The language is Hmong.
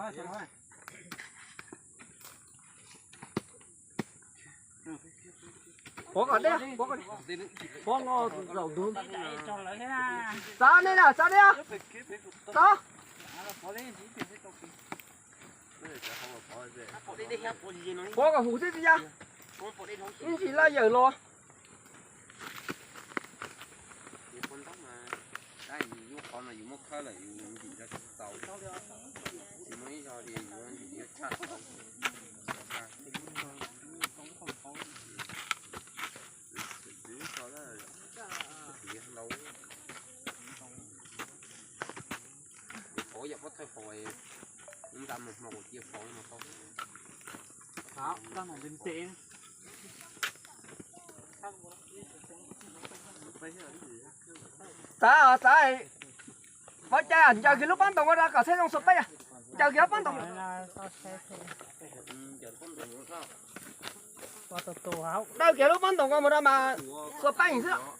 Pov kom deb, pov kom deb. Pov no zaum ntug. Txav nej na, txav nej. Txav. Pov kom huv xwb tsis ya. Ib ntsis laj yawm los. Xav, xav, pov cai ncaws kiag lub pob ntoos ua rau kom txheb zoo xuas peej. Ncaws kiag lub pob ntoos. Daws kiag lub pob ntoos ko mus rau mas xuas peej xwb.